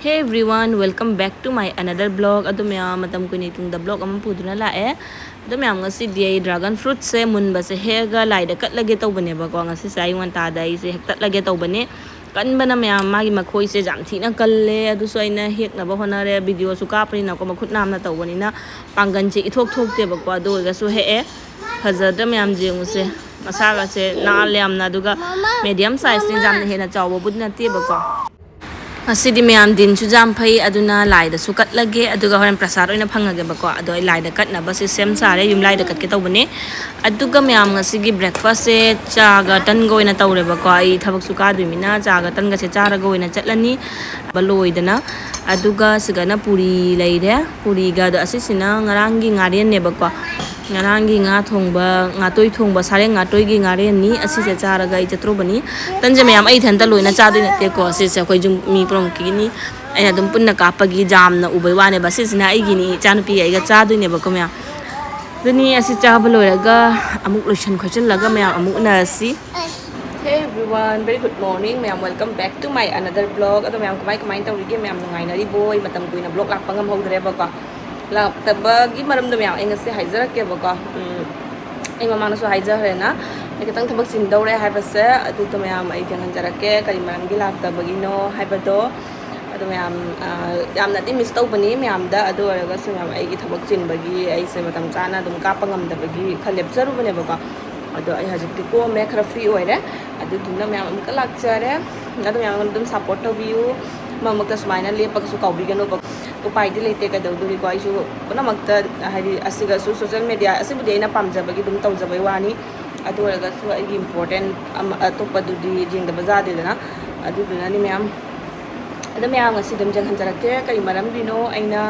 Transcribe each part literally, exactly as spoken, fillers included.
Hey everyone, welcome back to my another vlog. ꯑꯗꯨ ꯃꯌꯥꯝ, ꯃꯇꯝ ꯀꯨꯏꯅ ꯇꯨꯡꯗ vlog ꯑꯃ ꯄꯨꯗꯨꯅ ꯂꯥꯛꯑꯦ꯫ ꯑꯗꯨ ꯃꯌꯥꯝ, ꯉꯁꯤꯗꯤ ꯑꯩ dragon fruitꯁꯦ ꯃꯨꯟꯕꯁꯦ ꯍꯦꯛꯑꯒ ꯂꯥꯏꯗ ꯀꯠꯂꯒꯦ ꯇꯧꯕꯅꯦꯕꯀꯣ꯫ ꯉꯁꯤꯁꯦ ꯑꯌꯨꯛ ꯉꯟꯇꯥꯗ ꯑꯩꯁꯦ ꯍꯦꯛꯇꯠꯂꯒꯦ ꯇꯧꯕꯅꯦ꯫ ꯀꯟꯕꯅ ꯃꯌꯥꯝ, ꯃꯥꯒꯤ ꯃꯈꯣꯏꯁꯦ ꯌꯥꯝ ꯊꯤꯅ ꯀꯜꯂꯦ꯫ ꯑꯗꯨꯁꯨ ꯑꯩꯅ ꯍꯦꯛꯅꯕ ꯍꯣꯠꯅꯔꯦ, videoꯁꯨ ꯀꯥꯞꯄꯅꯤꯅꯀꯣ, ꯃꯈꯨꯠ ꯅꯥꯝꯅ ꯇꯧꯕꯅꯤꯅ ꯄꯥꯡꯒꯜꯁꯦ ꯏꯊꯣꯛ ꯊꯣꯛꯇꯦꯕꯀꯣ꯫ ꯑꯗꯨ ꯑꯣꯏꯔꯒꯁꯨ ꯍꯦꯛꯑꯦ꯫ ꯐꯖꯗ꯭ꯔꯥ ꯃꯌꯥꯝ? ꯌꯦꯡꯉꯨꯁꯦ, ꯃꯁꯥꯒꯁꯦ ꯅꯥꯜꯂꯦ ꯌꯥꯝꯅ꯫ ꯑꯗꯨꯒ medium sizeꯅꯤ, ꯌꯥꯝꯅ ꯍꯦꯟꯅ ꯆꯥꯎꯕꯕꯨꯗꯤ ꯅꯠꯇꯦꯕꯀꯣ꯫ ꯉꯁꯤꯗꯤ ꯃꯌꯥꯝ ꯗꯤꯟꯁꯨ ꯌꯥꯝ ꯐꯩ, ꯑꯗꯨꯅ ꯂꯥꯏꯗꯁꯨ ꯀꯠꯂꯒꯦ, ꯑꯗꯨꯒ ꯍꯣꯔꯦꯟ ꯄ꯭ꯔꯁꯥꯗ ꯑꯣꯏꯅ ꯐꯪꯉꯒꯦꯕꯀꯣ꯫ ꯑꯗꯣ ꯑꯩ ꯂꯥꯏꯗ ꯀꯠꯅꯕꯁꯦ ꯁꯦꯝ ꯁꯥꯔꯦ, ꯌꯨꯝꯂꯥꯏꯗ ꯀꯠꯀꯦ ꯇꯧꯕꯅꯦ꯫ ꯑꯗꯨꯒ ꯃꯌꯥꯝ, ꯉꯁꯤꯒꯤ breakfastꯁꯦ ꯆꯥꯒ ꯇꯟꯒ ꯑꯣꯏꯅ ꯇꯧꯔꯦꯕꯀꯣ꯫ ꯑꯩ ꯊꯕꯛꯁꯨ ꯀꯥꯗꯣꯏꯃꯤꯅ ꯆꯥꯒ ꯇꯟꯒꯁꯦ ꯆꯥꯔꯒ ꯑꯣꯏꯅ ꯆꯠꯂꯅꯤ꯫ ꯂꯣꯏꯗꯅ꯫ ꯑꯗꯨꯒ ꯁꯤꯒꯅ ꯄꯨꯔꯤ ꯂꯩꯔꯦ꯫ ꯄꯨꯔꯤꯒ ꯑꯗꯣ ꯑꯁꯤꯁꯤꯅ ꯉꯔꯥꯡꯒꯤ ꯉꯥꯔꯦꯟꯅꯦꯕꯀꯣ꯫ ꯉꯔꯥꯡꯒꯤ ꯉꯥ ꯊꯣꯡꯕ, ꯉꯥꯇꯣꯏ ꯊꯣꯡꯕ, ꯁꯥꯔꯦꯡ ꯉꯥꯇꯣꯏꯒꯤ ꯉꯥꯔꯦꯟꯅꯤ꯫ ꯑꯁꯤꯁꯦ ꯆꯥꯔꯒ ꯑꯩ ꯆꯠꯇ꯭ꯔꯨꯕꯅꯤ꯫ ꯇꯟꯁꯦ ꯃꯌꯥꯝ ꯑꯩ ꯏꯊꯟꯇ ꯂꯣꯏꯅ ꯆꯥꯗꯣꯏ ꯅꯠꯇꯦꯀꯣ꯫ ꯁꯤꯁꯦ ꯑꯩꯈꯣꯏ ꯌꯨꯝ ꯃꯤ ꯄꯨꯝꯅꯃꯛꯀꯤꯅꯤ꯫ ꯑꯩꯅ ꯑꯗꯨꯝ ꯄꯨꯟꯅ ꯀꯥꯞꯄꯒꯤ ꯌꯥꯝꯅ ꯎꯕꯩ ꯋꯥꯅꯦꯕ꯫ ꯁꯤꯁꯤꯅ ꯑꯩꯒꯤꯅꯤ, ꯏꯆꯥꯅꯨꯄꯤ ꯑꯩꯒ ꯆꯥꯗꯣꯏꯅꯦꯕꯀꯣ ꯃꯌꯥꯝ꯫ ꯑꯗꯨꯅꯤ, ꯑꯁꯤ ꯆꯥꯕ ꯂꯣꯏꯔꯒ ꯑꯃꯨꯛ ꯂꯣꯏꯁꯟ ꯈꯣꯠꯆꯜꯂꯒ ꯃꯌꯥꯝ ꯑꯃꯨꯛ ꯎꯅꯔꯁꯤ꯫ Hey everyone, very good morning ꯃꯌꯥꯝ, welcome back to my another vlog. ꯑꯗꯣ ꯃꯌꯥꯝ, ꯀꯃꯥꯏ ꯀꯃꯥꯏꯅ ꯇꯧꯔꯤꯒꯦ ꯃꯌꯥꯝ? ꯅꯨꯡꯉꯥꯏꯅꯔꯤꯕꯣ? ꯑꯩ ꯃꯇꯝ ꯀꯨꯏꯅ vlog ꯂꯥꯛꯄ ꯉꯝꯍꯧꯗ꯭ꯔꯦꯕꯀꯣ꯫ ꯂꯥꯛꯇꯕꯒꯤ ꯃꯔꯝꯗꯣ ꯃꯌꯥꯝ ꯑꯩ ꯉꯁꯤ ꯍꯥꯏꯖꯔꯛꯀꯦꯕꯀꯣ꯫ ꯎꯝ, ꯑꯩ ꯃꯃꯥꯡꯗꯁꯨ ꯍꯥꯏꯖꯈ꯭ꯔꯦꯅ, ꯑꯩ ꯈꯤꯇꯪ ꯊꯕꯛ ꯆꯤꯟꯗꯧꯔꯦ ꯍꯥꯏꯕꯁꯦ꯫ ꯑꯗꯨꯗꯣ ꯃꯌꯥꯝ ꯑꯩ ꯈꯪꯍꯟꯖꯔꯛꯀꯦ, ꯀꯔꯤ ꯃꯔꯝꯒꯤ ꯂꯥꯛꯇꯕꯒꯤꯅꯣ ꯍꯥꯏꯕꯗꯣ꯫ ꯑꯗꯣ ꯃꯌꯥꯝ, ꯑ, ꯌꯥꯝꯅꯗꯤ miss ꯇꯧꯕꯅꯤ ꯃꯌꯥꯝꯗ꯫ ꯑꯗꯨ ꯑꯣꯏꯔꯒꯁꯨ ꯃꯌꯥꯝ, ꯑꯩꯒꯤ ꯊꯕꯛ ꯆꯤꯟꯕꯒꯤ ꯑꯩꯁꯦ ꯃꯇꯝ ꯆꯥꯅ ꯑꯗꯨꯝ ꯀꯥꯞꯄ ꯉꯝꯗꯕꯒꯤ ꯈꯔ ꯂꯦꯞꯆꯔꯨꯕꯅꯦꯕꯀꯣ꯫ ꯑꯗꯣ ꯑꯩ ꯍꯧꯖꯤꯛꯇꯤ ꯀꯣꯝꯃꯦ, ꯈꯔ free ꯑꯣꯏꯔꯦ꯫ ꯑꯗꯨꯗꯨꯅ ꯃꯌꯥꯝ ꯑꯃꯨꯛꯀ ꯂꯥꯛꯆꯔꯦ꯫ ꯑꯗꯣ ꯃꯌꯥꯝ ꯑꯗꯨꯝ support ꯇꯧꯕꯤꯌꯨ꯫ ꯃꯔꯛ ꯃꯔꯛꯇ ꯁꯨꯃꯥꯏꯅ ꯂꯦꯞꯄꯒꯁꯨ ꯀꯥꯎꯕꯤꯒꯅꯨꯕ꯫ ꯎꯄꯥꯏꯗꯤ ꯂꯩꯇꯦ, ꯀꯩꯗꯧꯗꯣꯔꯤꯀꯣ? ꯑꯩꯁꯨ ꯄꯨꯝꯅꯃꯛꯇ, ꯍꯥꯏꯗꯤ, ꯑꯁꯤꯒꯁꯨ social media ꯑꯁꯤꯕꯨꯗꯤ ꯑꯩꯅ ꯄꯥꯝꯖꯕꯒꯤ ꯑꯗꯨꯝ ꯇꯧꯖꯕꯩ ꯋꯥꯅꯤ꯫ ꯑꯗꯨ ꯑꯣꯏꯔꯒꯁꯨ ꯑꯩꯒꯤ important ꯑꯃ, ꯑꯇꯣꯞꯄꯗꯨꯗꯤ ꯌꯦꯡꯗꯕ ꯌꯥꯗꯦꯗꯅ꯫ ꯑꯗꯨꯗꯨꯅꯅꯤ ꯃꯌꯥꯝ꯫ ꯑꯗꯣ ꯃꯌꯥꯝ, ꯉꯁꯤ ꯑꯗꯨꯝ ꯌꯦꯡꯍꯟꯖꯔꯛꯀꯦ꯫ ꯀꯔꯤ ꯃꯔꯝꯒꯤꯅꯣ ꯑꯩꯅ,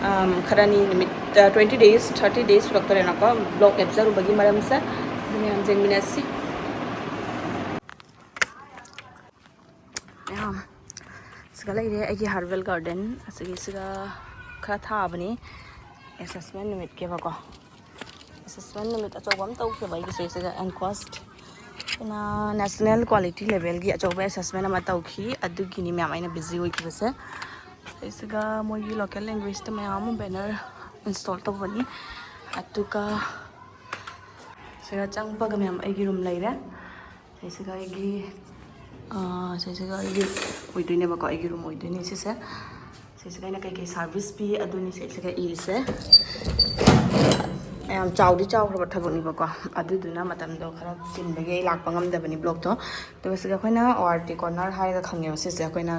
ꯑꯝ, ꯈꯔꯅꯤ, ꯅꯨꯃꯤꯠ, ꯑ, twenty days, thirty days ꯁꯨꯔꯛꯇꯣꯔꯦꯅꯀꯣ vlog ꯂꯦꯞꯆꯔꯨꯕꯒꯤ ꯃꯔꯝꯁꯦ꯫ ꯑꯗꯨ ꯃꯌꯥꯝ ꯌꯦꯡꯃꯤꯟꯅꯁꯤ꯫ ꯃꯌꯥꯝ, ꯁꯤꯒ ꯂꯩꯔꯦ ꯑꯩꯒꯤ herbal garden꯫ ꯑꯁꯤꯒꯤꯁꯤꯒ ꯈꯔ ꯊꯥꯕꯅꯤ, assessment ꯅꯨꯃꯤꯠꯀꯤꯕꯀꯣ꯫ Assessment ꯅꯨꯃꯤꯠ ꯑꯆꯧꯕ ꯑꯃ ꯇꯧꯈꯤꯕ ꯑꯩꯒꯤꯁꯦ ꯁꯤꯗ, ENQUAST ꯅ national quality level ꯒꯤ ꯑꯆꯧꯕ assessment ꯑꯃ ꯇꯧꯈꯤ꯫ ꯑꯗꯨꯒꯤꯅꯤ ꯃꯌꯥꯝ ꯑꯩꯅ busy ꯑꯣꯏꯈꯤꯕꯁꯦ꯫ ꯁꯤꯒ ꯃꯣꯏꯒꯤ local languageꯇ ꯃꯌꯥꯝ ꯑꯃ banner install ꯇꯧꯕꯅꯤ꯫ ꯑꯗꯨꯒ ꯁꯤꯒ ꯆꯪꯕꯒ ꯃꯌꯥꯝ ꯑꯩꯒꯤ room ꯂꯩꯔꯦ꯫ ꯁꯤꯁꯤꯒ ꯑꯩꯒꯤ, ꯑꯥ, ꯁꯤꯁꯤꯒ ꯑꯩꯒꯤ ꯑꯣꯏꯗꯣꯏꯅꯦꯕꯀꯣ, ꯑꯩꯒꯤ room ꯑꯣꯏꯗꯣꯏꯅꯦ ꯁꯤꯁꯦ꯫ ꯁꯤꯁꯤꯒ ꯑꯩꯅ ꯀꯩꯀꯩ service ꯄꯤ ꯑꯗꯨꯅꯤ ꯁꯤꯁꯤꯒ ꯏꯔꯤꯁꯦ꯫ ꯌꯥꯝ ꯆꯥꯎꯗꯤ ꯆꯥꯎꯈ꯭ꯔꯕ ꯊꯕꯛꯅꯦꯕꯀꯣ, ꯑꯗꯨꯗꯨꯅ ꯃꯇꯝꯗꯣ ꯈꯔ ꯆꯤꯟꯕꯒꯤ ꯑꯩ ꯂꯥꯛꯄ ꯉꯝꯗꯕꯅꯤ vlogꯇꯣ꯫ ꯑꯗꯨꯒ ꯁꯤꯗ ꯑꯩꯈꯣꯏꯅ O R T corner ꯍꯥꯏꯔꯒ ꯈꯪꯉꯦꯕ ꯁꯤꯁꯦ꯫ ꯑꯩꯈꯣꯏꯅ,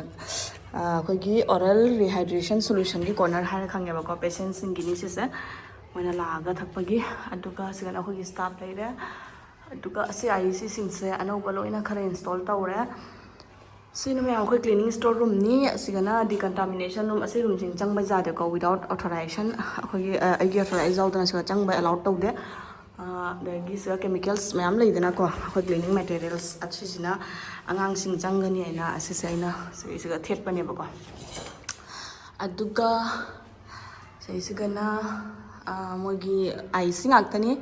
ꯑꯥ, ꯑꯩꯈꯣꯏꯒꯤ oral rehydration solutionꯒꯤ corner ꯍꯥꯏꯔꯒ ꯈꯪꯉꯦꯕꯀꯣ, patientꯁꯤꯡꯒꯤꯅꯤ ꯁꯤꯁꯦ꯫ ꯃꯣꯏꯅ ꯂꯥꯛꯑꯒ ꯊꯛꯄꯒꯤ꯫ ꯑꯗꯨꯒ ꯁꯤꯗꯅ ꯑꯩꯈꯣꯏꯒꯤ staff ꯂꯩꯔꯦ꯫ ꯑꯗꯨꯒ ꯑꯁꯤ I E Cꯁꯤꯡꯁꯦ ꯑꯅꯧꯕ ꯂꯣꯏꯅ ꯈꯔ install ꯇꯧꯔꯦ꯫ ꯁꯤꯅ ꯃꯌꯥꯝ ꯑꯩꯈꯣꯏ cleaning store roomꯅꯤ꯫ ꯑꯁꯤꯒꯅ decontamination room꯫ ꯑꯁꯤ roomꯁꯤꯡ ꯆꯪꯕ ꯌꯥꯗꯦꯀꯣ, without authorization꯫ ꯑꯩꯈꯣꯏꯒꯤ, ꯑ, ꯑꯩꯒꯤ authorize ꯌꯥꯎꯗꯅ ꯁꯤꯗ ꯆꯪꯕ allow ꯇꯧꯗꯦ꯫ ꯑ, ꯑꯗꯒꯤ ꯁꯤꯗ chemicals ꯃꯌꯥꯝ ꯂꯩꯗꯅꯀꯣ, ꯑꯩꯈꯣꯏ cleaning materials꯫ ꯑꯁꯤꯁꯤꯅ ꯑꯉꯥꯡꯁꯤꯡ ꯆꯪꯒꯅꯤ ꯍꯥꯏꯅ ꯑꯁꯤꯁꯦ ꯑꯩꯅ ꯁꯤꯒ ꯊꯦꯠꯄꯅꯦꯕꯀꯣ꯫ ꯑꯗꯨꯒ ꯁꯤꯁꯤꯒꯅ, ꯑ, ꯃꯣꯏꯒꯤ I E C ꯉꯥꯛꯇꯅꯤ꯫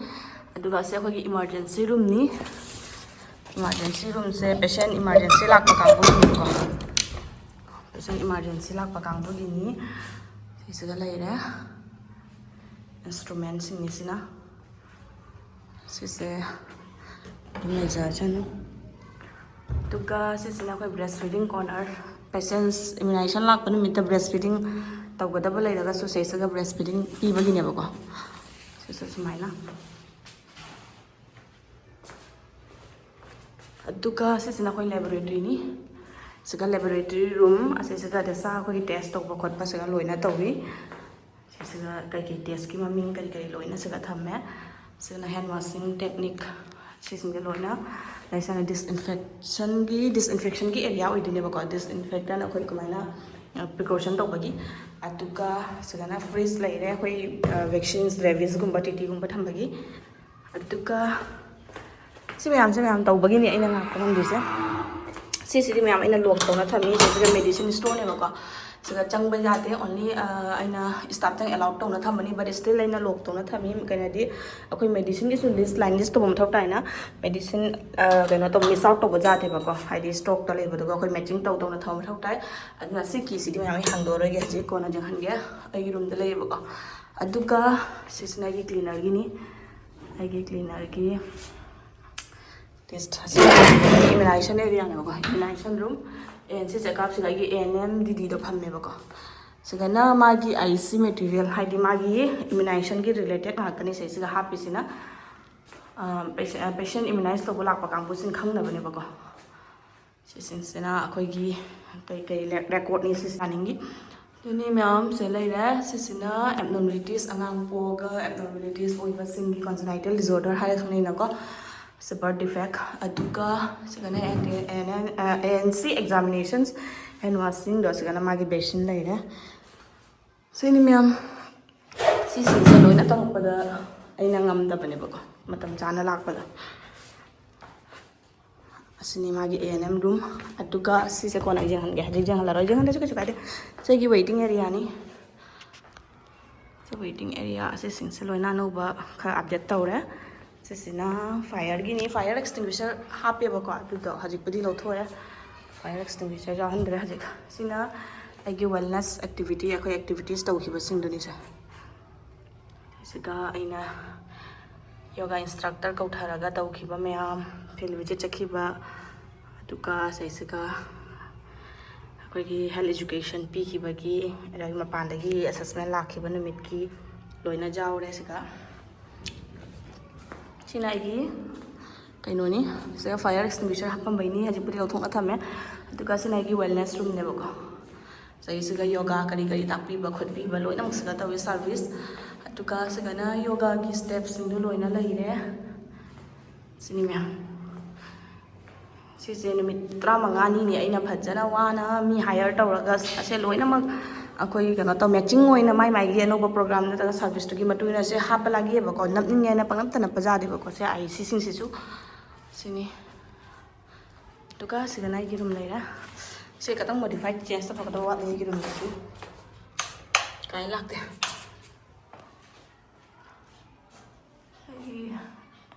ꯑꯗꯨꯒ ꯑꯁꯤ ꯑꯩꯈꯣꯏꯒꯤ emergency roomꯅꯤ꯫ Emergency roomꯁꯦ patient emergency ꯂꯥꯛꯄ ꯀꯥꯡꯕꯨꯒꯤꯅꯤꯀꯣ꯫ Patient emergency ꯂꯥꯛꯄ ꯀꯥꯡꯕꯨꯒꯤꯅꯤ꯫ ꯁꯤꯁꯤꯒ ꯂꯩꯔꯦ꯫ Instrumentꯁꯤꯡꯅꯤ ꯁꯤꯅ꯫ ꯁꯤꯁꯦ ꯑꯗꯨꯝ ꯂꯩꯖꯔꯁꯅꯨ꯫ ꯑꯗꯨꯒ ꯁꯤꯁꯤꯅ ꯑꯩꯈꯣꯏ breastfeeding corner꯫ Patients immunization ꯂꯥꯛꯄ ꯅꯨꯃꯤꯠꯇ breastfeeding ꯇꯧꯒꯗꯕ ꯂꯩꯔꯒꯁꯨ ꯁꯤꯁꯤꯒ breastfeeding ꯄꯤꯕꯒꯤꯅꯦꯕꯀꯣ꯫ ꯁꯤꯁꯨ ꯁꯨꯃꯥꯏꯅ꯫ ꯑꯗꯨꯒ ꯁꯤꯁꯤꯅ ꯑꯩꯈꯣꯏ laboratoryꯅꯤ꯫ ꯁꯤꯒ laboratory room ꯑꯁꯤꯁꯤꯒ ꯗꯁꯥ ꯑꯩꯈꯣꯏꯒꯤ test ꯇꯧꯕ ꯈꯣꯠꯄ ꯁꯤꯒ ꯂꯣꯏꯅ ꯇꯧꯏ꯫ ꯁꯤꯁꯤꯒ ꯀꯩꯀꯩ testꯀꯤ ꯃꯃꯤꯡ ꯀꯔꯤ ꯀꯔꯤ ꯂꯣꯏꯅ ꯁꯤꯒ ꯊꯝꯃꯦ꯫ ꯁꯤꯅ hand washing technique, ꯁꯤꯁꯤꯡꯁꯦ ꯂꯣꯏꯅ꯫ ꯑꯗꯩ ꯁꯤꯅ disinfectionꯒꯤ, disinfectionꯒꯤ area ꯑꯣꯏꯗꯣꯏꯅꯦꯕꯀꯣ꯫ Disinfectant ꯑꯩꯈꯣꯏ ꯀꯃꯥꯏꯅ, ꯑ, precaution ꯇꯧꯕꯒꯤ꯫ ꯑꯗꯨꯒ ꯁꯤꯗꯅ fridge ꯂꯩꯔꯦ, ꯑꯩꯈꯣꯏ, ꯑ, vaccines, rabiesꯒꯨꯝꯕ, T Tꯒꯨꯝꯕ ꯊꯝꯕꯒꯤ꯫ ꯑꯗꯨꯒ ꯁꯤ ꯃꯌꯥꯝꯁꯦ ꯃꯌꯥꯝ ꯇꯧꯕꯒꯤꯅꯤ ꯑꯩꯅ ꯉꯥꯛꯄ ꯉꯝꯗ꯭ꯔꯤꯁꯦ꯫ ꯁꯤꯁꯤꯗꯤ ꯃꯌꯥꯝ ꯑꯩꯅ ꯂꯣꯛ ꯇꯧꯅ ꯊꯝꯃꯤ꯫ ꯁꯤꯁꯤꯒ ꯃꯦꯗꯤꯁꯤꯟ ꯁ꯭ꯇꯣꯔꯅꯦꯕꯀꯣ꯫ ꯁꯤꯒ ꯆꯪꯕ ꯌꯥꯗꯦ, ꯑꯣꯟꯂꯤ ꯑꯩꯅ ꯁ꯭ꯇꯥꯐꯇꯪ ꯑꯦꯂꯥꯎꯠ ꯇꯧꯅ ꯊꯝꯕꯅꯤ, ꯕꯠ ꯁ꯭ꯇꯤꯜ ꯑꯩꯅ ꯂꯣꯛ ꯇꯧꯅ ꯊꯝꯃꯤ꯫ ꯀꯩꯅꯣꯗꯤ, ꯑꯩꯈꯣꯏ ꯃꯦꯗꯤꯁꯤꯟꯒꯤꯁꯨ ꯂꯤꯁ, ꯂꯥꯏꯟ ꯂꯤꯁ ꯇꯧꯕ ꯃꯊꯧ ꯇꯥꯏꯅ, ꯃꯦꯗꯤꯁꯤꯟ ꯀꯩꯅꯣ ꯇꯧꯕ, ꯃꯤꯁ ꯑꯥꯎꯠ ꯇꯧꯕ ꯌꯥꯗꯦꯕꯀꯣ꯫ ꯍꯥꯏꯗꯤ ꯁ꯭ꯇꯣꯛꯇ ꯂꯩꯕꯗꯨꯒ ꯑꯩꯈꯣꯏ ꯃꯦꯆꯤꯡ ꯇꯧ ꯇꯧꯅ ꯊꯝꯕ ꯃꯊꯧ ꯇꯥꯏ꯫ ꯑꯗꯨꯅ ꯁꯤ ꯀꯤꯁꯤꯗꯤ ꯃꯌꯥꯝ ꯑꯩ ꯍꯥꯡꯗꯣꯛꯑꯔꯣꯏꯒꯦ, ꯍꯧꯖꯤꯛ ꯀꯣꯟꯅ ꯌꯦꯡꯍꯟꯒꯦ꯫ ꯑꯩꯒꯤ ꯔꯨꯝꯗ ꯂꯩꯌꯦꯕꯀꯣ꯫ ꯑꯗꯨꯒ ꯁꯤꯁꯤꯅ ꯑꯩꯒꯤ ꯀ꯭ꯂꯤꯅꯔꯒꯤꯅꯤ꯫ ꯑꯩꯒꯤ ꯀ꯭ꯂꯤꯅꯔꯒꯤ ꯇꯦꯁ ꯑꯁꯤ ꯏꯝꯌꯨꯅꯥꯏꯖꯦꯁꯟ ꯑꯦꯔꯤꯌꯥꯅꯦꯕꯀꯣ, ꯏꯝꯌꯨꯅꯥꯏꯖꯦꯁꯟ ꯔꯨꯝ꯫ ꯑꯦꯟ ꯁꯤꯁꯦ ꯀꯥꯞꯁꯤꯗ ꯑꯩꯒꯤ ꯑꯦ ꯑꯦꯟ ꯑꯦꯝ ꯗꯤꯗꯤꯗꯣ ꯐꯝꯃꯦꯕꯀꯣ꯫ ꯁꯤꯗꯅ ꯃꯥꯒꯤ ꯑꯥꯏ ꯁꯤ ꯃꯦꯇꯤꯔꯤꯌꯦꯜ, ꯍꯥꯏꯗꯤ ꯃꯥꯒꯤ ꯏꯝꯌꯨꯅꯥꯏꯖꯦꯁꯟꯒꯤ ꯔꯤꯂꯦꯇꯦꯠ ꯉꯥꯛꯇꯅꯤ ꯁꯤꯁꯤꯒ ꯍꯥꯞꯄꯤꯁꯤꯅ꯫ ꯄꯦꯁꯦꯟ ꯏꯝꯌꯨꯅꯥꯏꯁ ꯇꯧꯕ ꯂꯥꯛꯄ ꯀꯥꯡꯕꯨꯁꯤꯡ ꯈꯪꯅꯕꯅꯦꯕꯀꯣ꯫ ꯁꯤꯁꯤꯡꯁꯤꯅ ꯑꯩꯈꯣꯏꯒꯤ ꯀꯩ ꯀꯩ ꯔꯦꯀꯣꯔꯠꯅꯤ ꯁꯤ ꯁꯥꯅꯤꯡꯉꯤ꯫ ꯑꯗꯨꯅꯤ ꯃꯌꯥꯝꯁꯦ ꯂꯩꯔꯦ꯫ ꯁꯤꯁꯤꯅ ꯑꯦꯕꯅꯣꯔꯃꯦꯂꯤꯇꯤꯁ, ꯑꯉꯥꯡ ꯄꯣꯛꯑꯒ ꯑꯦꯕꯅꯣꯔꯃꯦꯂꯤꯇꯤꯁ ꯑꯣꯏꯕꯁꯤꯡꯒꯤ ꯀꯣꯟꯖꯦꯅꯥꯏꯇꯦꯜ ꯗꯤꯖꯣꯔꯗꯔ ꯍꯥꯏꯔ ꯈꯪꯅꯩꯅꯀꯣ, ꯁꯤ ꯕꯔꯠ ꯗꯤꯐꯦꯛ꯫ ꯑꯗꯨꯒ ꯁꯤꯒꯅ ꯑꯦꯟ ꯁꯤ ꯑꯦꯛꯖꯥꯃꯤꯅꯦꯁꯟꯁ ꯍꯦꯟ ꯋꯥꯁꯤꯡꯗꯣ, ꯁꯤꯒꯅ ꯃꯥꯒꯤ ꯕꯦꯁꯤꯟ ꯂꯩꯔꯦ꯫ ꯁꯤꯅꯤ ꯃꯌꯥꯝ, ꯁꯤꯁꯤꯡꯁꯦ ꯂꯣꯏꯅ ꯇꯧꯔꯛꯄꯗ ꯑꯩꯅ ꯉꯝꯗꯕꯅꯦꯕꯀꯣ, ꯃꯇꯝ ꯆꯥꯅ ꯂꯥꯛꯄꯗ꯫ ꯑꯁꯤꯅꯤ ꯃꯥꯒꯤ ꯑꯦ ꯑꯦꯟ ꯑꯦꯝ ꯔꯨꯝ꯫ ꯑꯗꯨꯒ ꯁꯤꯁꯦ ꯀꯣꯟꯅ ꯑꯩ ꯌꯦꯡꯍꯟꯒꯦ, ꯍꯧꯖꯤꯛ ꯌꯦꯡꯍꯜꯂꯔꯣꯏ꯫ ꯌꯦꯡꯍꯟꯗ꯭ꯔꯁꯨ ꯀꯩꯁꯨ ꯀꯥꯏꯗꯦ꯫ ꯁꯤꯒꯤ ꯋꯦꯇꯤꯡ ꯑꯦꯔꯤꯌꯥꯅꯤ꯫ ꯁꯤ ꯋꯦꯇꯤꯡ ꯑꯦꯔꯤꯌꯥ ꯑꯁꯤꯁꯤꯡꯁꯦ ꯂꯣꯏꯅ ꯑꯅꯧꯕ ꯈꯔ ꯑꯞꯗꯦꯠ ꯇꯧꯔꯦ꯫ ꯁꯤꯁꯤꯅ ꯐꯥꯏꯌꯔꯒꯤꯅꯤ꯫ ꯐꯥꯏꯌꯔ ꯑꯦꯛꯁꯇꯤꯡꯒ꯭ꯋꯤꯁꯔ ꯍꯥꯞꯄꯦꯕꯀꯣ, ꯑꯗꯨꯗꯣ ꯍꯧꯖꯤꯛꯄꯨꯗꯤ ꯂꯧꯊꯣꯛꯑꯦ꯫ ꯐꯥꯏꯌꯔ ꯑꯦꯛꯁꯇꯤꯡꯒ꯭ꯋꯤꯁꯔ ꯌꯥꯎꯍꯟꯗ꯭ꯔꯦ ꯍꯧꯖꯤꯛ꯫ ꯁꯤꯅ ꯑꯩꯒꯤ ꯋꯦꯜꯅꯦꯁ ꯑꯦꯛꯇꯤꯚꯤꯇꯤ, ꯑꯩꯈꯣꯏ ꯑꯦꯛꯇꯤꯚꯤꯇꯤꯁ ꯇꯧꯈꯤꯕꯁꯤꯡꯗꯨꯅꯤ ꯁꯦ꯫ ꯁꯤꯒ ꯑꯩꯅ ꯌꯣꯒꯥ ꯏꯟꯁꯇ꯭ꯔꯛꯇꯔ ꯀꯧꯊꯔꯒ ꯇꯧꯈꯤꯕ ꯃꯌꯥꯝ, ꯐꯤꯜ ꯚꯤꯖꯤꯠ ꯆꯠꯈꯤꯕ, ꯑꯗꯨꯒ ꯁꯤꯁꯤꯒ ꯑꯩꯈꯣꯏꯒꯤ ꯍꯦꯜꯊ ꯏꯖꯨꯀꯦꯁꯟ ꯄꯤꯈꯤꯕꯒꯤ, ꯑꯗꯒꯤ ꯃꯄꯥꯟꯗꯒꯤ ꯑꯦꯁꯦꯁꯃꯦꯟ ꯂꯥꯛꯈꯤꯕ ꯅꯨꯃꯤꯠꯀꯤ ꯂꯣꯏꯅ ꯌꯥꯎꯔꯦ ꯁꯤꯒ꯫ ꯁꯤꯅ ꯑꯩꯒꯤ ꯀꯩꯅꯣꯅꯤ, ꯁꯤꯗ ꯐꯥꯏꯌꯔ ꯑꯦꯛꯁꯇꯤꯡꯒ꯭ꯋꯤꯁꯔ ꯍꯥꯞꯄꯝꯕꯩꯅꯤ, ꯍꯧꯖꯤꯛꯄꯨꯗꯤ ꯂꯧꯊꯣꯛꯅ ꯊꯝꯃꯦ꯫ ꯑꯗꯨꯒ ꯁꯤꯅ ꯑꯩꯒꯤ ꯋꯦꯜꯅꯦꯁ ꯔꯨꯝꯅꯦꯕꯀꯣ꯫ ꯁꯤꯗꯩꯁꯤꯒ ꯌꯣꯒꯥ ꯀꯔꯤ ꯀꯔꯤ ꯇꯥꯛꯄꯤꯕ ꯈꯣꯠꯄꯤꯕ ꯂꯣꯏꯅꯃꯛ ꯁꯤꯗ ꯇꯧꯋꯤ ꯁꯥꯔꯚꯤꯁ꯫ ꯑꯗꯨꯒ ꯁꯤꯗꯅ ꯌꯣꯒꯥꯒꯤ ꯁ꯭ꯇꯦꯞꯁꯤꯡꯗꯣ ꯂꯣꯏꯅ ꯂꯩꯔꯦ꯫ ꯁꯤꯅꯤ ꯃꯌꯥꯝ꯫ ꯁꯤꯁꯦ ꯅꯨꯃꯤꯠ ꯇꯔꯥꯃꯉꯥꯅꯤꯅꯦ ꯑꯩꯅ ꯐꯖꯅ ꯋꯥꯅ ꯃꯤ ꯍꯥꯏꯌꯔ ꯇꯧꯔꯒ ꯑꯁꯦ ꯂꯣꯏꯅꯃꯛ ꯑꯩꯈꯣꯏ ꯀꯩꯅꯣ ꯇꯧ, ꯃꯦꯆꯤꯡ ꯑꯣꯏꯅ ꯃꯥꯏ ꯃꯥꯏꯒꯤ ꯑꯅꯧꯕ ꯄ꯭ꯔꯣꯒ꯭ꯔꯥꯝ ꯅꯠꯇ꯭ꯔꯒ ꯁꯥꯔꯚꯤꯁꯇꯨꯒꯤ ꯃꯇꯨꯡ ꯏꯟꯅ ꯁꯦ ꯍꯥꯞꯄ ꯂꯥꯛꯑꯦꯕꯀꯣ꯫ ꯅꯞꯅꯤꯡꯉꯦꯅ ꯄꯪꯅꯞꯇ ꯅꯞꯄ ꯌꯥꯗꯦꯕꯀꯣ꯫ ꯁꯦ ꯑꯥꯏ ꯁꯤꯁꯤꯡꯁꯤꯁꯨ ꯁꯤꯅꯤ꯫ ꯑꯗꯨꯒ ꯁꯤꯗꯅ ꯑꯩꯒꯤ ꯔꯨꯝ ꯂꯩꯔꯦ꯫ ꯁꯤ ꯈꯇꯪ ꯃꯣꯗꯤꯐꯥꯏ ꯆꯦꯟꯖ ꯇꯧꯊꯣꯛꯀꯗꯕ ꯋꯥꯠꯂꯤ ꯑꯩꯒꯤ ꯔꯨꯝꯗꯁꯨ꯫ ꯀꯥꯏ ꯂꯥꯛꯇꯦ꯫ ꯑꯩꯒꯤ,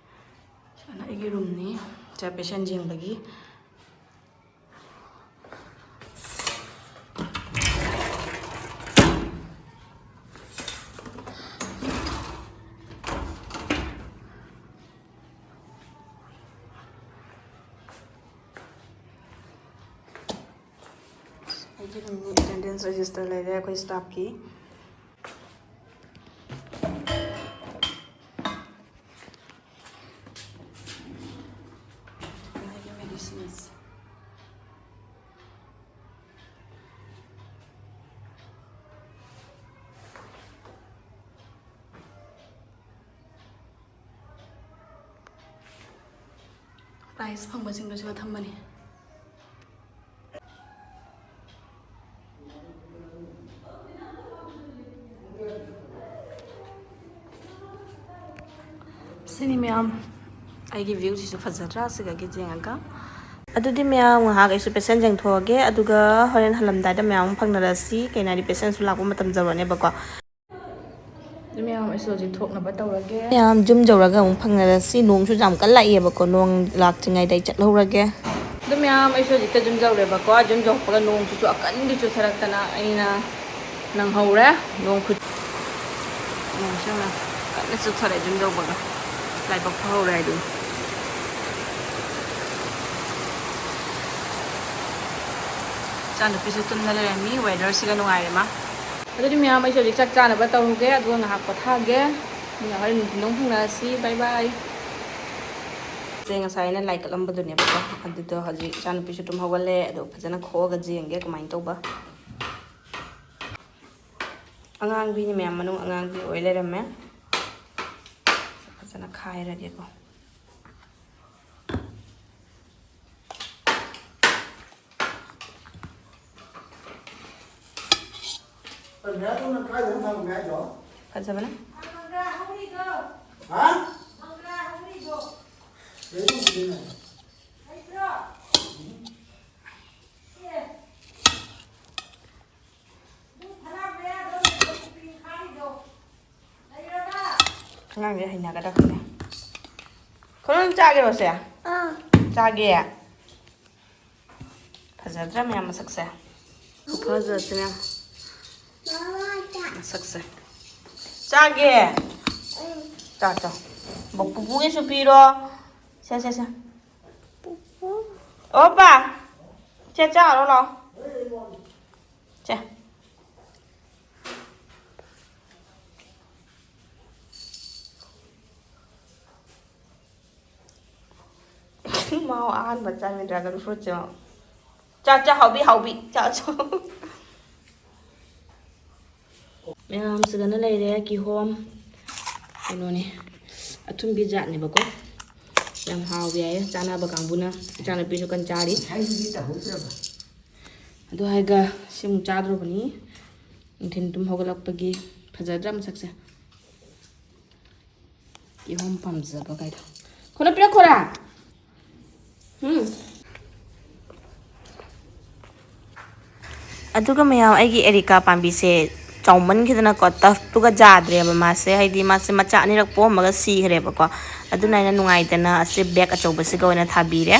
ꯁꯤꯅ ꯑꯩꯒꯤ ꯔꯨꯝꯅꯤ꯫ ꯁꯤꯗ ꯄꯦꯁꯦꯟ ꯌꯦꯡꯕꯒꯤ꯫ ꯑꯩꯒꯤ ꯔꯨꯝꯒꯤ ꯑꯦꯇꯦꯟꯗꯦꯟꯁ ꯔꯦꯖꯤꯁꯇꯔ ꯂꯩꯔꯦ ꯑꯩꯈꯣꯏ ꯁ꯭ꯇꯥꯐꯀꯤ꯫ ꯃꯥꯒꯤ ꯃꯦꯗꯤꯁꯤꯟꯁ꯫ ꯄ꯭ꯔꯥꯏꯖ ꯐꯪꯕꯁꯤꯡꯗꯨꯁꯨ ꯊꯝꯕꯅꯤ꯫ ꯁꯤꯅꯤ ꯃꯌꯥꯝ, ꯑꯩꯒꯤ ꯚ꯭ꯌꯨꯁꯤꯁꯨ ꯐꯖꯗ꯭ꯔꯥ? ꯁꯤꯗꯒꯤ ꯌꯦꯡꯉꯒ꯫ ꯑꯗꯨꯗꯤ ꯃꯌꯥꯝ, ꯉꯥꯏꯍꯥꯛ ꯑꯩꯁꯨ ꯄꯦꯁꯦꯟ ꯌꯦꯡꯊꯣꯛꯑꯒꯦ, ꯑꯗꯨꯒ ꯍꯣꯔꯦꯟ ꯍꯜꯂꯝꯗꯥꯏꯗ ꯃꯌꯥꯝ ꯑꯃꯨꯛ ꯐꯪꯅꯔꯁꯤ꯫ ꯀꯩꯅꯣ ꯍꯥꯏꯗꯤ, ꯄꯦꯁꯦꯟꯁꯨ ꯂꯥꯛꯄ ꯃꯇꯝ ꯌꯧꯔꯅꯦꯕꯀꯣ꯫ ꯑꯗꯨ ꯃꯌꯥꯝ, ꯑꯩꯁꯨ ꯍꯧꯖꯤꯛ ꯊꯣꯛꯅꯕ ꯇꯧꯔꯒꯦ꯫ ꯃꯌꯥꯝ, ꯌꯨꯝ ꯌꯧꯔꯒ ꯑꯃꯨꯛ ꯐꯪꯅꯔꯁꯤ꯫ ꯅꯣꯡꯁꯨ ꯌꯥꯝ ꯀꯟꯅ ꯂꯥꯛꯏꯌꯦꯕꯀꯣ, ꯅꯣꯡ ꯂꯥꯛꯇ꯭ꯔꯤꯉꯩꯗ ꯑꯩ ꯆꯠꯍꯧꯔꯒꯦ꯫ ꯑꯗꯨ ꯃꯌꯥꯝ, ꯑꯩꯁꯨ ꯍꯧꯖꯤꯛꯇ ꯌꯨꯝ ꯌꯧꯔꯦꯕꯀꯣ꯫ ꯌꯨꯝ ꯌꯧꯔꯛꯄꯒ ꯅꯣꯡꯁꯤꯁꯨ ꯑꯀꯟꯗꯤ ꯆꯨꯊꯔꯛꯇꯅ ꯑꯩꯅ ꯅꯪꯍꯧꯔꯦ꯫ ꯅꯣꯡ ꯈꯨꯠ-, ꯅꯣꯡꯁꯦ ꯌꯦꯡꯉꯣ, ꯀꯟꯅ ꯆꯨꯊꯔꯛꯑꯦ ꯌꯨꯝ ꯌꯧꯕꯒ꯫ ꯂꯥꯏꯕꯛ ꯐꯍꯧꯔꯦ ꯍꯥꯏꯗꯨꯅꯤ꯫ ꯏꯆꯥꯅꯨꯄꯤꯁꯨ ꯇꯨꯝꯅ ꯂꯩꯔꯝꯃꯤ, ꯋꯦꯗꯔꯁꯤꯒ ꯅꯨꯡꯉꯥꯏꯔꯦ ꯃꯥ꯫ ꯑꯗꯨꯗꯤ ꯃꯌꯥꯝ, ꯑꯩꯁꯨ ꯍꯧꯖꯤꯛ ꯆꯥꯛ ꯆꯥꯅꯕ ꯇꯧꯔꯨꯒꯦ, ꯑꯗꯨꯒ ꯉꯥꯏꯍꯥꯛ ꯄꯣꯊꯥꯒꯦ꯫ ꯑꯗꯨꯒ ꯍꯣꯔꯦꯟ ꯅꯨꯡꯊꯤꯜꯗ ꯑꯃꯨꯛ ꯊꯦꯡꯅꯔꯁꯤ꯫ ꯕꯥꯏ ꯕꯥꯏ꯫ ꯁꯦ, ꯉꯁꯥꯏ ꯑꯩꯅ ꯂꯥꯏ ꯀꯠꯂꯝꯕꯗꯨꯅꯦꯕꯀꯣ, ꯑꯗꯨꯗꯣ ꯍꯧꯖꯤꯛ ꯏꯆꯥꯅꯨꯄꯤꯁꯨ ꯇꯨꯝ ꯍꯧꯒꯠꯂꯦ, ꯑꯗꯣ ꯐꯖꯅ ꯈꯣꯛꯑꯒ ꯌꯦꯡꯒꯦ ꯀꯃꯥꯏꯅ ꯇꯧꯕ꯫ ꯑꯉꯥꯡꯕꯤꯅꯤ ꯃꯌꯥꯝ, ꯃꯅꯨꯡ ꯑꯉꯥꯡꯕꯤ ꯑꯣꯏ ꯂꯩꯔꯝꯃꯦ꯫ ꯐꯖꯅ ꯈꯥꯏꯔꯒꯦꯀꯣ꯫ ꯐꯖꯕꯅ? ꯍꯥ? ꯑꯉꯥꯡꯁꯦ ꯍꯩꯅꯒꯗ꯭ꯔꯥ ꯈꯪꯗꯦ꯫ ꯈꯨꯅꯨ ꯆꯥꯒꯦꯔꯣ ꯁꯦ? ꯑꯥ꯫ ꯆꯥꯒꯦ꯫ ꯐꯖꯗ꯭ꯔꯥ ꯃꯌꯥꯝ ꯃꯁꯛꯁꯦ? ꯈꯨꯐꯖꯁꯦ ꯃꯌꯥꯝ꯫ ꯃꯃꯥ ꯆꯥ-, ꯃꯁꯛꯁꯦ꯫ ꯆꯥꯒꯦ꯫ ꯎꯝ꯫ ꯆꯥ, ꯆꯥ꯫ ꯕ-, ꯄꯨꯄꯨꯒꯤꯁꯨ ꯄꯤꯔꯣ꯫ ꯁꯦ, ꯁꯦ, ꯁꯦ꯫ ꯄꯨꯄꯨ꯫ ꯑꯣ, ꯄꯥ꯫ ꯁꯦ, ꯆꯥꯔꯣ ꯂꯥꯛꯑꯣ꯫ ꯁꯦ꯫ ꯃꯥ ꯑꯍꯥꯟꯕ ꯆꯥꯃꯤ dragon fruitꯁꯦ ꯃꯥ꯫ ꯆꯥ, ꯆꯥ, ꯍꯥꯎꯕꯤ, ꯍꯥꯎꯕꯤ꯫ ꯆꯥ, ꯆꯥ꯫ ꯃꯌꯥꯝ ꯁꯤꯗꯅ ꯂꯩꯔꯦ ꯀꯤꯍꯣꯝ꯫ ꯀꯩꯅꯣꯅꯦ, ꯑꯊꯨꯝꯕꯤ ꯖꯥꯠꯅꯦꯕꯀꯣ꯫ ꯌꯥꯝ ꯍꯥꯎꯕ ꯌꯥꯏꯌꯦ ꯆꯥꯅꯕ ꯀꯥꯡꯕꯨꯅ꯫ ꯏꯆꯥꯅꯨꯄꯤꯁꯨ ꯀꯟ ꯆꯥꯔꯤ꯫ ꯉꯁꯥꯏꯒꯤꯗꯤ ꯇꯧꯍꯧꯗ꯭ꯔꯕ? ꯑꯗꯨ ꯍꯥꯏꯔꯒ ꯁꯤꯃꯨꯛ ꯆꯥꯗ꯭ꯔꯣꯕꯅꯤ꯫ ꯅꯨꯡꯊꯤꯜ ꯇꯨꯝ ꯍꯧꯒꯠꯂꯛꯄꯒꯤ ꯐꯖꯗ꯭ꯔꯥ ꯃꯁꯛꯁꯦ? ꯀꯤꯍꯣꯝ ꯄꯥꯝꯖꯕ ꯀꯥꯏꯗꯣ꯫ ꯈꯨꯅꯨ ꯄꯤꯔꯛꯈꯣꯔꯥ? ꯎꯝ꯫ ꯑꯗꯨꯒ ꯃꯌꯥꯝ, ꯑꯩꯒꯤ ꯑꯦꯔꯤꯀꯥ ꯄꯥꯝꯕꯤꯁꯦ ꯆꯥꯎꯃꯟꯈꯤꯗꯅꯀꯣ, ꯇꯐꯇꯨꯒ ꯌꯥꯗ꯭ꯔꯦꯕ ꯃꯥꯁꯦ, ꯍꯥꯏꯗꯤ ꯃꯥꯁꯦ ꯃꯆꯥ ꯑꯅꯤꯔꯛ ꯄꯣꯝꯃꯒ ꯁꯤꯈ꯭ꯔꯦꯕꯀꯣ꯫ ꯑꯗꯨꯅ ꯑꯩꯅ ꯅꯨꯡꯉꯥꯏꯇꯅ ꯑꯁꯤ bag ꯑꯆꯧꯕꯁꯤꯒ ꯑꯣꯏꯅ ꯊꯥꯕꯤꯔꯦ꯫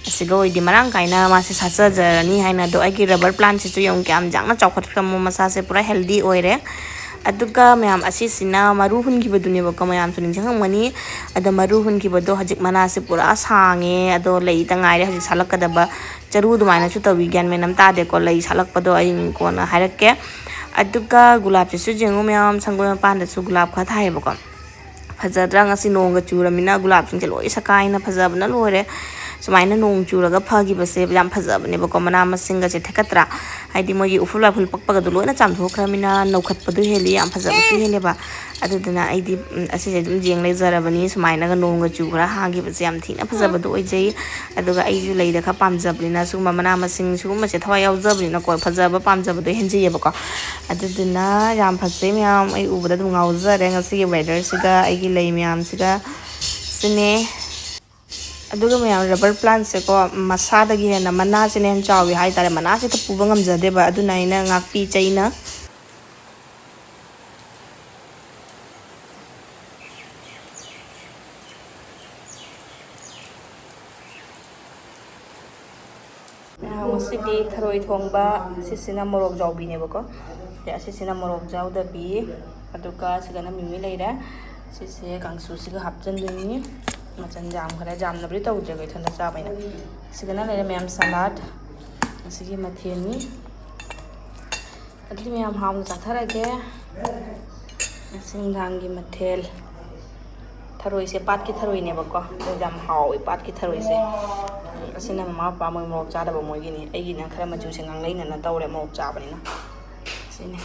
ꯑꯁꯤꯒ ꯑꯣꯏꯗꯤ ꯃꯔꯥꯡ ꯀꯥꯏꯅ ꯃꯥꯁꯦ ꯁꯥꯠꯆꯖꯔꯅꯤ ꯍꯥꯏꯅ꯫ ꯑꯗꯣ ꯑꯩꯒꯤ rubber plantꯁꯤꯁꯨ ꯌꯦꯡꯉꯨ ꯀꯌꯥꯝ ꯌꯥꯡꯅ ꯆꯥꯎꯈꯠꯈ꯭ꯔꯃꯣ, ꯃꯁꯥꯁꯦ ꯄꯨꯔꯥ healthy ꯑꯣꯏꯔꯦ꯫ ꯑꯗꯨꯒ ꯃꯌꯥꯝ, ꯑꯁꯤꯁꯤꯅ ꯃꯔꯨ ꯍꯨꯟꯈꯤꯕꯗꯨꯅꯦꯕꯀꯣ, ꯃꯌꯥꯝꯁꯨ ꯅꯤꯡꯁꯤꯡꯉꯝꯒꯅꯤ꯫ ꯑꯗꯣ ꯃꯔꯨ ꯍꯨꯟꯈꯤꯕꯗꯣ ꯍꯧꯖꯤꯛ ꯃꯅꯥꯁꯦ ꯄꯨꯔꯥ ꯁꯥꯡꯉꯦ, ꯑꯗꯣ ꯂꯩꯇ ꯉꯥꯏꯔꯦ ꯍꯧꯖꯤꯛ ꯁꯥꯠꯂꯛꯀꯗꯕ꯫ ꯆꯔꯨ ꯑꯗꯨꯃꯥꯏꯅꯁꯨ ꯇꯧꯏ, ꯒ꯭ꯌꯥꯟ ꯃꯦꯟ ꯑꯃ ꯇꯥꯗꯦꯀꯣ꯫ ꯂꯩ ꯁꯥꯠꯂꯛꯄꯗꯣ ꯑꯩ ꯀꯣꯟꯅ ꯍꯥꯏꯔꯛꯀꯦ꯫ ꯑꯗꯨꯒ ꯒꯨꯂꯥꯞꯁꯤꯁꯨ ꯌꯦꯡꯉꯨ ꯃꯌꯥꯝ, ꯁꯪꯒꯣꯏ ꯃꯄꯥꯟꯗꯁꯨ ꯒꯨꯂꯥꯞ ꯈꯔ ꯊꯥꯏꯌꯦꯕꯀꯣ꯫ ꯐꯖꯗ꯭ꯔꯥ? ꯉꯁꯤ ꯅꯣꯡꯒ ꯆꯨꯔꯃꯤꯅ ꯒꯨꯂꯥꯞꯁꯤꯡꯁꯦ ꯂꯣꯏ ꯁꯀꯥꯏꯅ ꯐꯖꯕꯅ ꯂꯣꯏꯔꯦ꯫ ꯁꯨꯃꯥꯏꯅ ꯅꯣꯡ ꯆꯨꯔꯒ ꯐꯈꯤꯕꯁꯦ ꯌꯥꯝ ꯐꯖꯕꯅꯦꯕꯀꯣ꯫ ꯃꯅꯥ ꯃꯁꯤꯡꯒꯁꯦ ꯊꯦꯛꯀꯠꯇ꯭ꯔꯥ? ꯍꯥꯏꯗꯤ ꯃꯣꯏꯒꯤ ꯎꯐꯨꯜ ꯋꯥꯏꯐꯨꯜ ꯄꯛꯄꯒꯗꯣ ꯂꯣꯏꯅ ꯆꯥꯝꯊꯣꯛꯈ꯭ꯔꯃꯤꯅ ꯅꯧꯈꯠꯄꯗꯣ ꯍꯦꯜꯂꯤ, ꯌꯥꯝ ꯐꯖꯕꯁꯨ ꯍꯦꯜꯂꯦꯕ꯫ ꯑꯗꯨꯗꯨꯅ ꯑꯩꯗꯤ, ꯎꯝ, ꯑꯁꯤꯁꯦ ꯑꯗꯨꯝ ꯌꯦꯡ ꯂꯩꯖꯔꯕꯅꯤ꯫ ꯁꯨꯃꯥꯏꯅꯒ ꯅꯣꯡꯒ ꯆꯨ ꯈꯔ ꯍꯥꯡꯈꯤꯕꯁꯦ ꯌꯥꯝ ꯊꯤꯅ ꯐꯖꯕꯗꯣ ꯑꯣꯏꯖꯩ꯫ ꯑꯗꯨꯒ ꯑꯩꯁꯨ ꯂꯩꯗ ꯈꯔ ꯄꯥꯝꯖꯕꯅꯤꯅ, ꯁꯤꯒꯨꯝꯕ ꯃꯅꯥ ꯃꯁꯤꯡ ꯁꯤꯒꯨꯝꯕꯁꯦ ꯊꯋꯥꯏ ꯌꯥꯎꯖꯕꯅꯤꯅꯀꯣ, ꯐꯖꯕ ꯄꯥꯝꯖꯕꯗꯣ ꯍꯦꯟꯖꯩꯌꯦꯕꯀꯣ꯫ ꯑꯗꯨꯗꯨꯅ ꯌꯥꯝ ꯐꯖꯩ ꯃꯌꯥꯝ, ꯑꯩ ꯎꯕꯗ ꯑꯗꯨꯝ ꯉꯥꯎꯖꯔꯦ ꯉꯁꯤꯒꯤ weatherꯁꯤꯒ ꯑꯩꯒꯤ ꯂꯩ ꯃꯌꯥꯝꯁꯤꯒ꯫ ꯁꯤꯅꯦ꯫ ꯑꯗꯨꯒ ꯃꯌꯥꯝ, rubber plantꯁꯦꯀꯣ, ꯃꯁꯥꯗꯒꯤ ꯍꯦꯟꯅ ꯃꯅꯥꯁꯤꯅ ꯍꯦꯟꯅ ꯆꯥꯎꯋꯤ ꯍꯥꯏꯇꯥꯔꯦ꯫ ꯃꯅꯥꯁꯤꯗ ꯄꯨꯕ ꯉꯝꯖꯗꯦꯕ, ꯑꯗꯨꯅ ꯑꯩꯅ ꯉꯥꯛꯄꯤ ꯆꯩꯅ ꯊꯔꯣꯏ ꯊꯣꯡꯕ꯫ ꯁꯤꯁꯤꯅ ꯃꯣꯔꯣꯛ ꯖꯥꯎꯕꯤꯅꯦꯕꯀꯣ꯫ ꯑꯗꯩ ꯑꯁꯤꯁꯤꯅ ꯃꯣꯔꯣꯛ ꯖꯥꯎꯗꯕꯤ꯫ ꯑꯗꯨꯒ ꯁꯤꯒꯅ ꯃꯤꯃꯤ ꯂꯩꯔꯦ꯫ ꯁꯤꯁꯦ ꯀꯥꯡꯁꯨꯁꯤꯒ ꯍꯥꯞꯆꯤꯟꯗꯣꯏꯅꯤ꯫ ꯃꯆꯜ ꯌꯥꯝꯈ꯭ꯔꯦ, ꯌꯥꯝꯅꯕꯨꯗꯤ ꯇꯧꯗ꯭ꯔꯦꯕ ꯏꯊꯟꯗ ꯆꯥꯕꯩꯅ꯫ ꯁꯤꯒꯅ ꯂꯩꯔꯦ ꯃꯌꯥꯝ ꯁꯂꯥꯗ꯫ ꯑꯁꯤꯒꯤ ꯃꯊꯦꯜꯅꯤ꯫ ꯑꯗꯨꯗꯤ ꯃꯌꯥꯝ ꯍꯥꯎꯅ ꯆꯥꯊꯔꯒꯦ꯫ ꯉꯁꯤ ꯅꯨꯡꯗꯥꯡꯒꯤ ꯃꯊꯦꯜ ꯊꯔꯣꯏꯁꯦ ꯄꯥꯠꯀꯤ ꯊꯔꯣꯏꯅꯦꯕꯀꯣ꯫ ꯑꯗꯣ ꯌꯥꯝ ꯍꯥꯎꯋꯦ ꯄꯥꯠꯀꯤ ꯊꯔꯣꯏꯁꯦ꯫ ꯑꯁꯤꯅ ꯃꯃꯥ ꯃꯄꯥ ꯃꯣꯏ ꯃꯣꯔꯣꯛ ꯆꯥꯗꯕ ꯃꯣꯏꯒꯤꯅꯤ꯫ ꯑꯩꯒꯤꯅ ꯈꯔ ꯃꯆꯨꯁꯦ ꯉꯥꯡꯂꯩꯅꯅ ꯇꯧꯔꯦ ꯃꯣꯔꯣꯛ ꯆꯥꯕꯅꯤꯅ꯫ ꯁꯤꯅꯦ꯫